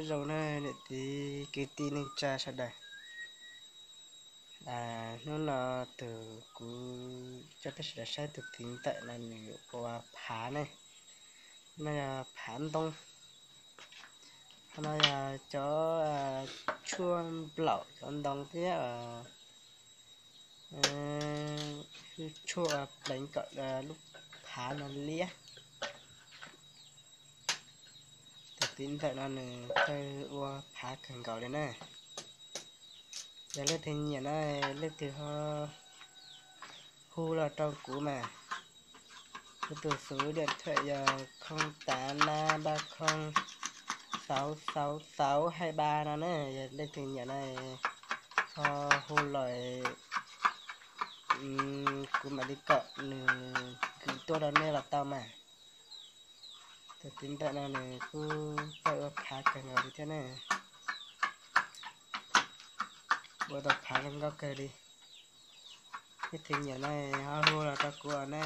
Nyob zoo na niam txiv kwv tij neej tsa sawv daws. Hnub no tus kuv coj peb sawv daws saib tus txiv ntxawm no nws ua phav ne. No yog phav ntoo. Qhov no yog cov tshuaj nplaum cov ntoo thiab hwj tshuaj pleev kom lub phav no liab. Tus txiv ntxawm no nws txawj ua phav kawg nkaus li na. Yog leej twg nyiam no, leej twg ho hu los rau kuv mas. Kuv tus xuv diam thawm yog khoo tav nab npaj khoo xauv xauv xauv hai ba no na. Yog leej twg nyiam no ho hu los, kuv mam li kom nws kwv tuaj rau nej los tau mas. Tus txiv ntxawm no nws kuj txawj ua phav kawg nkaus li thiab ne. Ua tau phav zoo nkauj kawg li. Leej twg nyiam no ho hu los rau kuv ne.